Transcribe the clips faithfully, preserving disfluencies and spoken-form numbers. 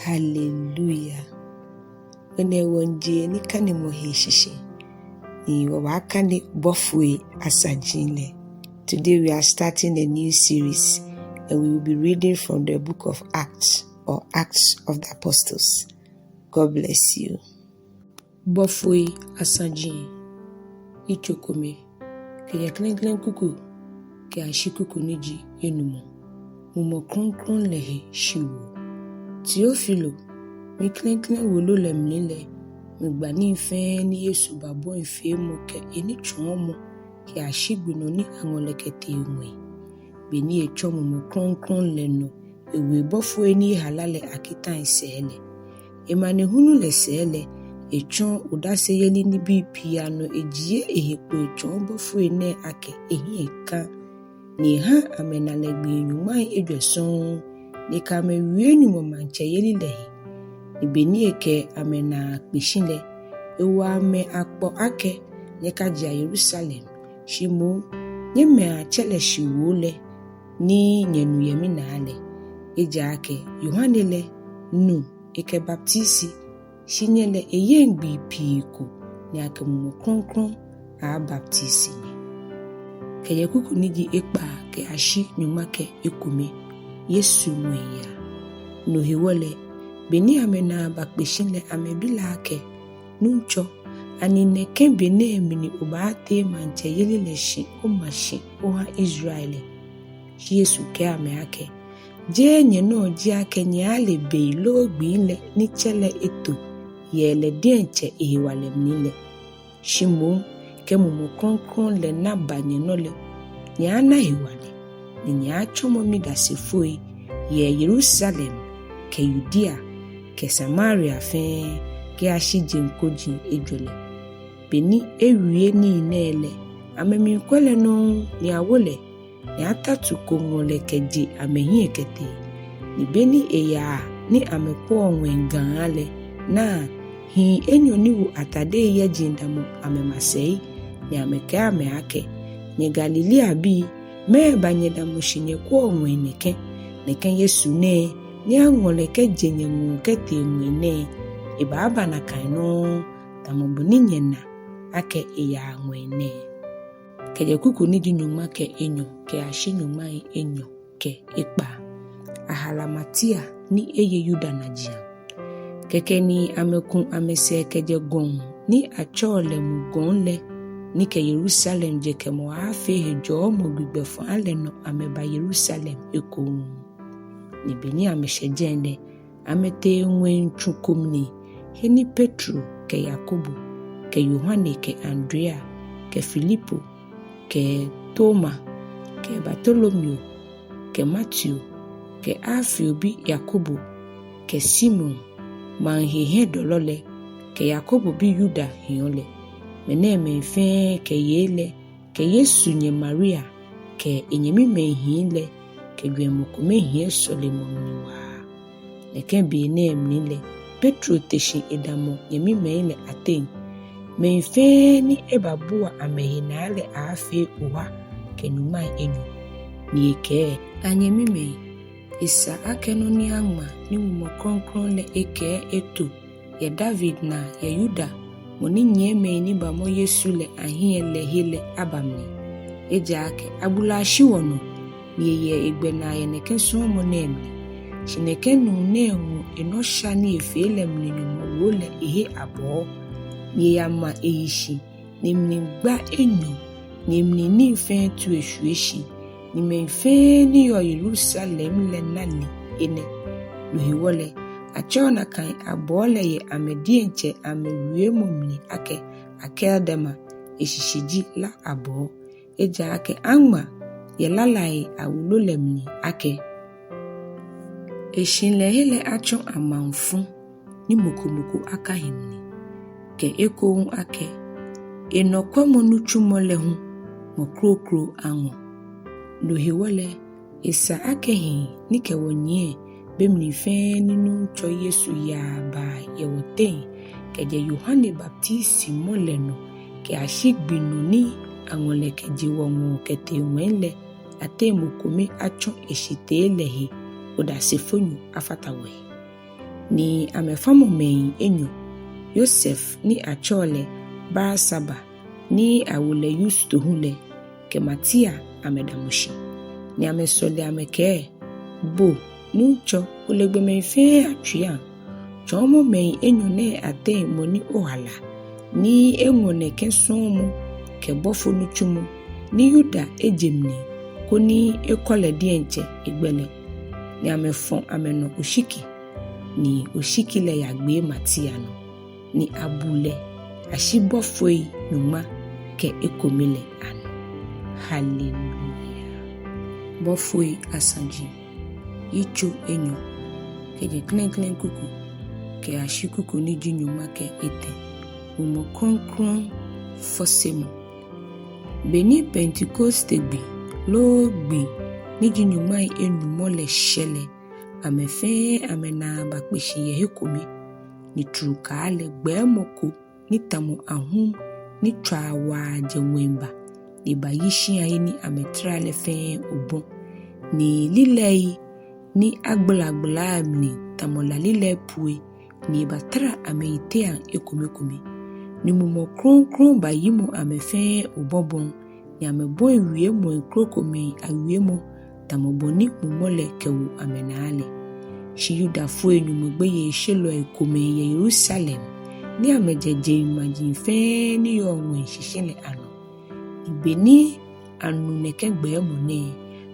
Hallelujah. Ŋmɛnɛ wɔŋje nikanemɔ he shishi, ni wɔbaakane Bɔfoi Asaji lɛ. Today we are starting a new series, and we will be reading from the book of Acts, or Acts of the Apostles. God bless you. Bɔfoi Asaji, yitso kome, kɛjɛ klɛŋklɛŋ kuku kɛyashi kuku ni ji enumɔ. Mumɔ Krɔŋkrɔŋ lɛ he shiwoo. Teofilo, miklɛŋklɛŋ wolo lɛ mli lɛ, migba nii fɛɛ ni Yesu babɔi feemɔ kɛ enitsɔɔmɔ kɛyashi gbi nɔ ni aŋɔ lɛ kɛtee ŋwɛi, be ni etsɔ Mumɔ Krɔŋkrɔŋ lɛ nɔ ewo ebɔfoi ni ehala lɛ akitãi sɛɛ lɛ. Emanehulu lɛ sɛɛ lɛ, etsɔ odaseyeli nibii pii anɔ ejie ehe kpo etsɔɔ bɔfoi nɛɛ akɛ ehiɛ ka, ni eha amɛna lɛ gbii nyɔŋmai ejwɛ sɔŋŋ, ni ekɛ amɛ wie Nyɔŋmɔ maŋtsɛyeli lɛ he. Ni be ni ekɛ amɛnaa kpe shi lɛ, ewo amɛ akpɔ akɛ, nyɛkajea Yerusalem, shi moŋ nyɛmɛa Tsɛ lɛ shiwoo lɛ ni nyɛnu yɛ minaa lɛ. Ejaakɛ Yohane lɛ, nu ekɛbaptisi, shi nyɛ lɛ eyeŋ gbii pii ko ni akɛ Mumɔ Krɔŋkrɔŋ aaabaptisi nyɛ. Kɛjɛ kuku ni ji ekpaa kɛyashi nyɔŋma kɛ ekome. Yesu ŋwɛiyaa. No hewɔ lɛ, be ni amɛnaa bakpe shi lɛ, amɛbi lɛ akɛ, Nuŋtsɔ, ani nɛkɛ be nɛɛ mli obaatee maŋtsɛyeli lɛ shi oma shi oha Israel lɛ? Shi Yesu kɛɛ amɛ akɛ, jeee nyɛnɔ ji akɛ nyɛaale bei loo gbii lɛ ni Tsɛ lɛ eto yɛ lɛ diɛŋtsɛ ehewalɛ mli lɛ. Shi moŋ kɛ Mumɔ Krɔŋkrɔŋ lɛ na ba nyɛnɔ lɛ, nyɛaana hewalɛ, ni nyɛaatsɔmɔ midasefoi yɛ Yerusalem kɛ Yudea kɛ Samaria fɛɛ kɛyashi jeŋ koji ejwɛ lɛ. Be ni ewie nii nɛɛ lɛ, amɛmiikwɛ lɛ nɔŋŋ ni awo lɛ, ni atatu ko ŋɔ lɛ kɛje amɛhiɛ kɛtee. Ni be ni eyaa ni amɛkwɛɔ ŋwɛi gãa lɛ, naa, hii enyɔ ni wo atadei yɛji damɔ amɛmasɛi, ni amɛkɛɛ amɛ akɛ, nyɛ Galileabii, mɛɛba nyɛdamɔ shi nyɛkwɛɔ ŋwɛi nɛkɛ? Nɛkɛ Yesu nɛɛ ni aŋɔ lɛ kɛje nyɛŋɔɔ kɛtee ŋwɛi nɛɛ, ebaaba nakai nɔŋŋ, tamɔ bɔ ni nyɛna akɛ eyaa ŋwɛi nɛɛ. Kɛjɛ kuku ni ji nyɔŋma kɛ enyɔ kɛyashi nyɔŋmai enyɔ kɛ ekpaa. Ahala Matia ni eye Yuda najiaŋ. Kɛkɛ ni amɛku amɛsɛɛ kɛjɛ gɔŋ ni atsɛɔ lɛ Mu Gɔŋ lɛ, ni kɛ Yerusalem jekɛmɔ aaafee hejɔɔmɔ gbi gbɛfaa lɛ nɔ amɛba Yerusalem ekoŋŋ. Ni be ni amɛshɛ jɛi lɛ, amɛtee ŋwɛitsu ko mli, he ni Petro kɛ Yakobo kɛ Yohane kɛ Andrea kɛ Filipo kɛ Toma kɛ Bartolomeo kɛ Mateo kɛ Alfeo bi Yakobo kɛ Simon, maŋ he hiɛdɔlɔ lɛ, kɛ Yakobo bi Yuda hiɔ lɛ. Mɛnɛɛmɛi fɛɛ kɛ yei lɛ kɛ Yesu nyɛ Maria kɛ enyɛmimɛi hii lɛ kɛ jwɛŋmɔ kome hiɛ sɔlemɔ mli waa. Nɛkɛ be nɛɛ mli lɛ, Petro te shi edamɔ nyɛmimɛi lɛ ateŋ, mɛi fɛɛ ni ebabua amɛhe naa lɛ aaafee oha kɛ nyɔŋmai enyɔ. Ni ekɛɛ, anyɛmimɛi, esa akɛ nɔ ni aŋma ni Mumɔ Krɔŋkrɔŋ lɛ ekɛɛ eto yɛ David naa yɛ Yuda, mɔ ni nyiɛ mɛi ni bamɔ Yesu lɛ ahiɛ lɛ he lɛ aba mli. Ejaakɛ abu lɛ ashi wɔnɔ, ni eyɛ egbɛnaa yɛ nɛkɛ sɔɔmɔ nɛɛ mli. Shi nɛkɛ nuu nɛɛ ŋɔ enɔsha ni efee lɛ mli nyɔmɔwoo lɛ ehe abɔɔ, ni eyama eyi shi, ni emli gba enyɔ, ni emli nii fɛɛ tu eshwie shi, ni mɛi fɛɛ ni yɔɔ Yerusalem lɛ na le enɛ. No hewɔ lɛ, atsɛɔ nakai abɔɔ lɛ yɛ amɛ diɛŋtsɛ amɛwiemɔ mli akɛ Akeldama, eshishi ji La Abɔɔ. Ejaakɛ aŋma yɛ Lalai Awolo lɛ mli akɛ, eshihilɛhe lɛ atsɔ amaŋfɔ ni mɔ ko mɔ ko akahi mli, kɛ ekoŋŋ akɛ, enɔkwɛmɔnitsumɔ lɛ hu mɔ kroko aŋɔ. No hewɔ lɛ, esa akɛ hii ni kɛ wɔ nyiɛ be mli fɛɛ ni Nuŋtsɔ Yesu yaa baa yɛ wɔteŋ kɛjɛ Yohane baptisimɔ lɛ nɔ kɛyashi gbi nɔ ni aŋɔ lɛ kɛje wɔŋɔɔ kɛtee ŋwɛi lɛ ateŋ mɔ kome atsɔ eshitee lɛ he odasefonyo afata wɔhe. Ni amɛfamɔ mɛi enyɔ: Yosef ni atsɛɔ lɛ Barsaba ni awo lɛ Yusto hu lɛ, kɛ Matia amɛdamɔ shi. Ni amɛsɔle amɛkɛɛ: Bo Nuŋtsɔ, ole gbɔmɛi fɛɛ atsuiiaŋ. Tsɔɔmɔ mɛi enyɔ nɛɛ ateŋ mɔ ni ohala, ni eŋɔ nɛkɛ sɔɔmɔ kɛ bɔfo nitsumɔ, ni Yuda eje mli koni ekɔ lɛ diɛŋtsɛ egbɛ lɛ. Ni amɛfɔ amɛnɔ oshiki, ni oshiki lɛ yagbee Matia nɔ, ni abu lɛ ashi bɔfoi nyɔŋma kɛ ekome lɛ anɔ. Haleluya. Bɔfoi Asaji, yitso enyɔ, kɛjɛ klɛŋklɛŋ kuku kɛyashi kuku ni ji nyɔŋma kɛ etɛ. Mumɔ Krɔŋkrɔŋ fɔsemɔ. Be ni Pentekoste gbi loo gbi ni ji nyɔŋmai enumɔ lɛ shɛ lɛ, amɛ fɛɛ amɛnaa bakpe shi yɛ he kome, ni trukaa lɛ gbɛɛmɔ ko ni tamɔ ahum ni tswaa waa jɛ ŋwɛi ba, ni ebayi shia he ni amɛtara lɛ fɛɛ obɔ. Ni lilɛi ni agbalagbalaa mli tamɔ la lilɛi pue, ni ebatara amɛyiteiaŋ ekomekome. Ni Mumɔ Krɔŋkrɔŋ bayimɔ amɛ fɛɛ obɔbɔŋ, ni amɛbɔi wiemɔi krokomɛi awiemɔ, tamɔ bɔ ni Mumɔ lɛ kɛwo amɛnaa lɛ. Shi Yudafoi Nyɔŋmɔ gbeyeishelɔi komɛi yɛ Yerusalem, ni amɛjɛ jeŋmaji fɛɛ ni yɔɔ ŋwɛi shishi lɛ anɔ. Ni be ni anu nɛkɛ gbɛɛmɔ nɛɛ,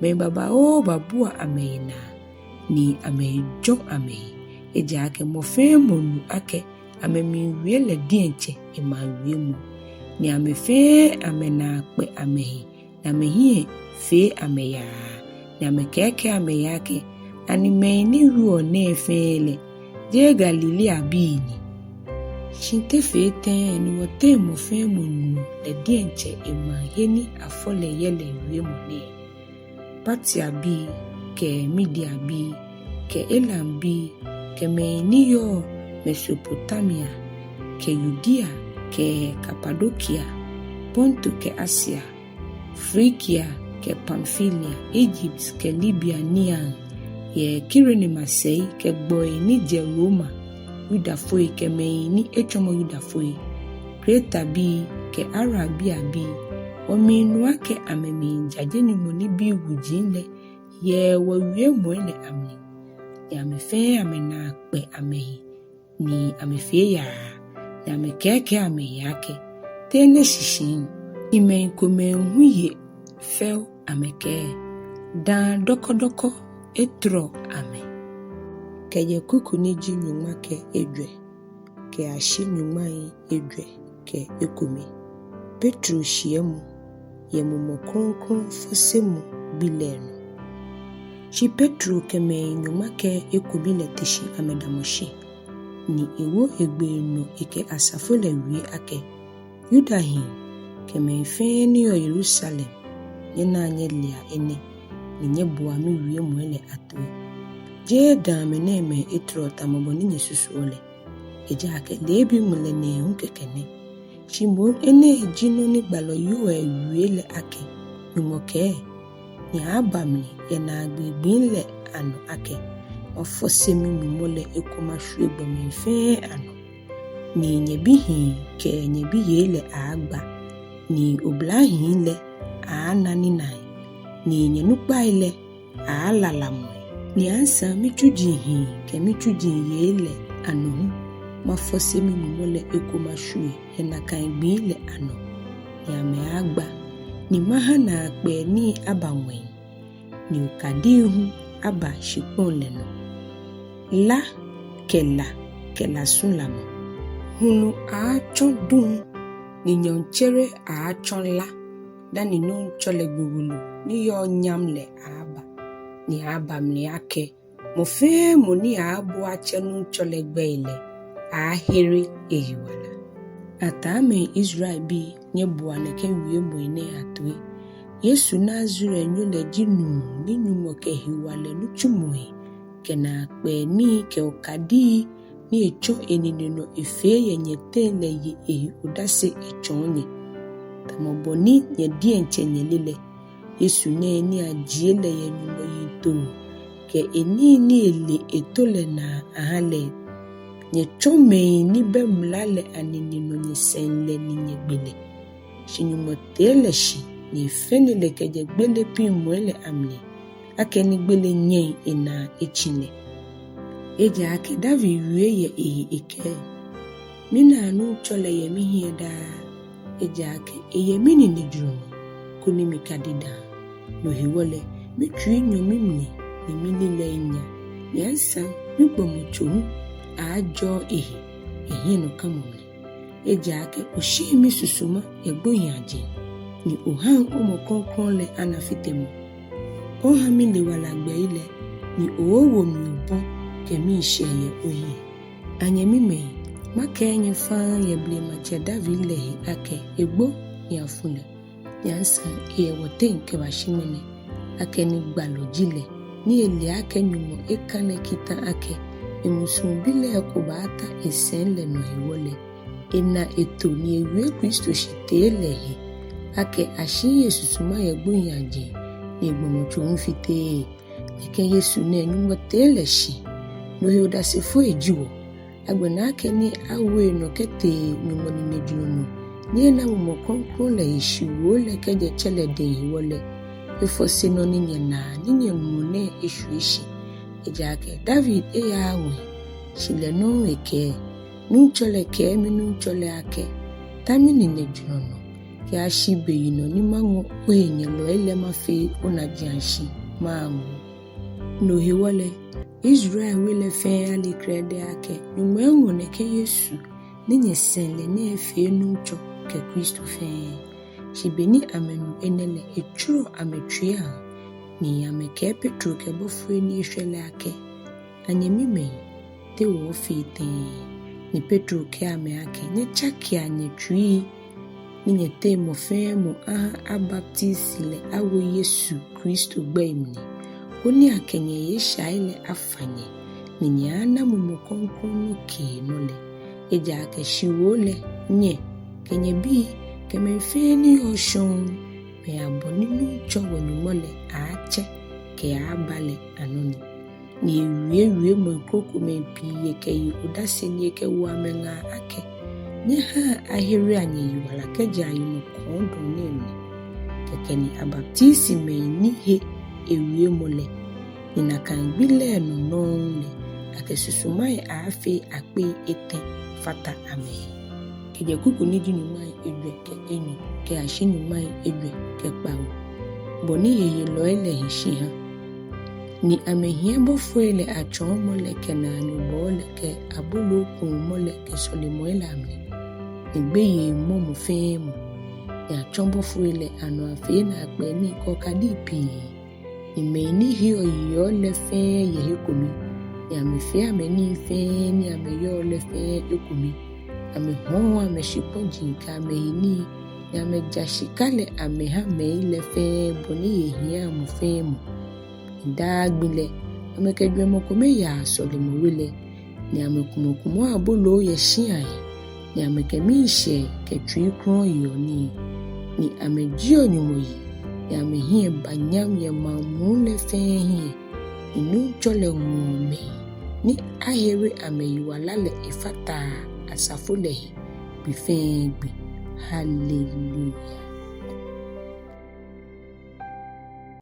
mɛi babaoo babua amɛhe naa, ni amɛhe jɔ amɛhe, ejaakɛ mɔ fɛɛ mɔ nu akɛ amɛmiiwie lɛ diɛŋtsɛ emaŋwiemɔ. Ni amɛ fɛɛ amɛnaa kpɛ amɛhe, ni amɛhiɛ fee amɛ yaa, ni amɛkɛɛkɛɛ amɛhe akɛ: Ani mɛi ni wieɔ nɛɛ fɛɛ lɛ, jeee Galileabii ni? Shi te fee tɛŋŋ ni wɔteŋ mɔ fɛɛ mɔ nuɔ lɛ diɛŋtsɛ emaŋ he ni afɔ lɛ yɛ lɛ wiemɔ nɛɛ? Partiabii kɛ Mediabii kɛ Elambii kɛ mɛi ni yɔɔ Mesopotamia kɛ Yudea kɛ Kapadokia, Ponto kɛ Asia, Frigia kɛ Pamfilia, Egypt kɛ Libia niiaŋ, yɛ Kirene masɛi kɛ gbɔi ni jɛ Roma, Yudafoi kɛ mɛi ni etsɔmɔ Yudafoi, Kretabii kɛ Arabiabii, wɔmiinu akɛ amɛmiijaje Nyɔŋmɔ nibii wuji lɛ yɛ wɔwiemɔi lɛ amli. Ni amɛ fɛɛ amɛnaa kpɛ amɛhe, ni amɛfee yaa, ni amɛkɛɛkɛɛ amɛhe akɛ: Te enɛ shishi ni? Shi mɛi komɛi hu ye fɛo amɛkɛɛ: Dãa dɔkɔdɔkɔ etɔrɔ amɛ. Kɛjɛ kuku ni ji nyɔŋma kɛ ejwɛ kɛyashi nyɔŋmai ejwɛ kɛ ekome. Petro shiɛmɔ yɛ Mumɔ Krɔŋkrɔŋ fɔsemɔ gbi lɛ nɔ. Shi Petro kɛ mɛi nyɔŋma kɛ ekome lɛ te shi amɛdamɔ shi, ni ewo egbee nɔ ekɛ asafo lɛ wie akɛ: Yudahii kɛ mɛi fɛɛ ni yɔɔ Yerusalem, nyɛnaa nyɛlea enɛ, ni nyɛboa miwiemɔi lɛ atoi. Jeee dãa mɛnɛɛmɛi etɔrɔ tamɔ bɔ ni nyɛsusuɔ lɛ, ejaakɛ leebi ŋmɛlɛ nɛɛhu kɛkɛ nɛ. Shi moŋ enɛ ji nɔ ni gbalɔ Yoel wie lɛ akɛ, Nyɔŋmɔ kɛɛ: Ni aaaba mli yɛ naagbee gbii lɛ anɔ akɛ mafɔse miMumɔ lɛ eko mashwie gbɔmɛi fɛɛ anɔ. Ni nyɛbihii kɛ nyɛbiyei lɛ aaagba, ni oblahii lɛ aaana ninaai, ni nyɛnukpai lɛ aaala lamɔi. Ni asaŋ mitsuji hii kɛ mitsuji yei lɛ anɔ hu mafɔse miMumɔ lɛ eko mashwie yɛ nakai gbii lɛ anɔ, ni amɛaagba, ni maha naakpɛɛ nii aba ŋwɛi, ni okadii hu aba shikpɔŋ lɛ nɔ. La kɛ la kɛ lasu lamɔ. Hulu aaatsɔ duŋ, ni nyɔɔŋtsere aaatsɔ la, dani Nuŋtsɔ lɛ gbi wulu ni yɔɔ nyam lɛ aaaba. Ni aaaba mli akɛ mɔ fɛɛ mɔ ni aaabo atsɛ Nuŋtsɔ lɛ gbɛi lɛ, aaahere eyiwala. Ataamɛi Israelbii, nyɛboa nɛkɛ wiemɔi nɛɛ atoi. Yesu Nazarenyo lɛ ji nuu ni Nyɔŋmɔ kɛ hewalɛ nitsumɔi kɛ naakpɛɛ nii kɛ okadii ni etsɔ enine nɔ efee yɛ nyɛteŋ lɛ ye ehe odase etsɔɔ nyɛ, tamɔ bɔ ni nyɛ diɛŋtsɛ nyɛle lɛ. Yesu nɛɛ ni ajie lɛ yɛ Nyɔŋmɔ yiŋtoo kɛ enii ni ele eto lɛ naa aha lɛ Nyɛtsɔ̃ mɛi ni bɛ Mla lɛ anine nɔ nyɛsɛŋ lɛ ni nyɛgbe lɛ. Shi Nyɔŋmɔ tee lɛ shi ni efɛne lɛ kɛjɛ gbele piŋmɔi lɛ amli, akɛni gbele nyɛŋ enaa etsi lɛ. Ejaakɛ David wie yɛ ehe ekɛɛ, Minaa Nuŋtsɔ lɛ yɛ mihiɛ daa, ejaakɛ eyɛ mininejurɔ nɔ, koni mikadidãa. No hewɔ lɛ, mitsui nyɔ mimli, ni mililɛi nya, ni asaŋ migbɔmɔtso hu aaajɔɔ ehe yɛ hiɛnɔkãmɔ mli. Ejaakɛ oshiŋ misusuma yɛ gbohiiaje, ni ohaŋ omɔ krɔŋkrɔŋ lɛ ana fitemɔ. Oha mile wala gbɛi lɛ, ni ooowo mi obɔ̃ kɛ miishɛɛ yɛ ohiɛ. Anyɛmimɛi, makɛɛ nyɛ faŋŋ yɛ blematsɛ David lɛ he akɛ egbo ni afu lɛ, ni asaŋ eyɛ wɔteŋ kɛbashi ŋmɛnɛ, akɛni gbalɔ ji lɛ, ni ele akɛ Nyɔŋmɔ ekã lɛ kitã akɛ emusuŋbi lɛ ko baata esɛi lɛ nɔ hewɔ lɛ, ena eto ni ewie Kristo shitee lɛ he, akɛ ashiii esusuma yɛ gbohiiaje, ni egbɔmɔtso hu fiteee. Nɛkɛ Yesu nɛɛ Nyɔŋmɔ tee lɛ shi. No he odasefoi ji wɔ. Agbɛnɛ akɛni awo enɔ kɛtee Nyɔŋmɔ ninejurɔ nɔ, ni ena Mumɔ Krɔŋkrɔŋ lɛ he shiwoo lɛ kɛjɛ Tsɛ lɛ dɛŋ hewɔ lɛ, efɔse nɔ ni nyɛnaa ni nyɛnuɔ nɛɛ eshwie shi. Ejaakɛ David eyaaa ŋwɛi, shi lɛ nɔŋŋ ekɛɛ, Nuŋtsɔ lɛ kɛɛ miNuŋtsɔ lɛ akɛ, Ta mininejurɔ nɔ, kɛyashi beyinɔ ni maŋɔ ohenyɛlɔi lɛ mafee onajiashi maŋɔ. No hewɔ lɛ, Israel we lɛ fɛɛ ale krɛdɛɛ akɛ Nyɔŋmɔ eŋɔ nɛkɛ Yesu ni nyɛsɛŋ lɛ nɛɛ efee Nuŋtsɔ kɛ Kristo fɛɛ. Shi be ni amɛnu enɛ lɛ, etsurɔ amɛtsuiiaŋ, ni amɛkɛɛ Petro kɛ bɔfoi ni eshwɛ lɛ akɛ, Anyɛmimɛi, te wɔɔfee tɛŋŋ? Ni Petro kɛɛ amɛ akɛ, Nyɛtsakea nyɛtsuii, ni nyɛteŋ mɔ fɛɛ mɔ aha abaptisi lɛ awo Yesu Kristo gbɛi mli, koni akɛ nyɛhe eshai lɛ afa nyɛ, ni nyɛaana Mumɔ Krɔŋkrɔŋ nɔkeenɔ lɛ. Ejaakɛ shiwoo lɛ, nyɛ kɛ nyɛbii kɛ mɛi fɛɛ ni yɔɔ shɔŋŋ, mɛi abɔ ni Nuŋtsɔ wɔ-Nyɔŋmɔ lɛ aaatsɛ kɛaaba lɛ anɔ ni. Ni ewie wiemɔi krokomɛi pii ekɛye odase ni ekɛwo amɛ ŋaa akɛ, Nyɛhaa aherea nyɛyiwala kɛjɛa yinɔ kɔɔdɔŋ nɛɛ mli. Kɛkɛ ni abaptisi mɛi ni he ewiemɔ lɛ, ni nakai gbi lɛ nɔ nɔŋŋ lɛ, akɛ susumai aaafee akpei etɛ̃ fata amɛhe. Kɛjɛ kuku ni ji nyɔŋmai ejwɛ kɛ enyɔ kɛyashi nyɔŋmai ejwɛ kɛ kpawo. Bɔ ni heyelɔi lɛ hi shi ha. Ni amɛhiɛ bɔfoi lɛ atsɔ̃ɔmɔ lɛ kɛ naanyobɔɔ lɛ kɛ aboloo kuumɔ lɛ kɛ sɔlemɔi lɛ amli. Ni gbeyei mɔ mɔ fɛɛ mɔ. Ni atsɔ̃ bɔfoi lɛ anɔ afee naakpɛɛnii kɛ okadii pii. Ni mɛi ni heɔ yeɔ lɛ fɛɛ yɛ he kome, ni amɛfee amɛnii fɛɛ ni amɛyɔɔ lɛ fɛɛ ekome. Amɛhɔ̃ɔ amɛshikpɔji kɛ amɛhenii, ni amɛja shika lɛ amɛha mɛi lɛ fɛɛ bɔ ni ehiaa mɔ fɛɛ mɔ. Ni daa gbi lɛ amɛkɛ jwɛŋmɔ kome yaa sɔlemɔwe lɛ, ni amɛkumɔkumɔɔ aboloo yɛ shĩai, ni amɛkɛ miishɛɛ kɛ tsui krɔŋŋ yeɔ nii. Ni amɛjieɔ Nyɔŋmɔ yi, ni amɛhiɛ ba nyam yɛ maŋ muu lɛ fɛɛ hiɛ. Ni Nuŋtsɔ lɛ ŋɔɔ mɛi ni ahere amɛyiwala lɛ efataa asafo lɛ he gbi fɛɛ gbi. Haleluya.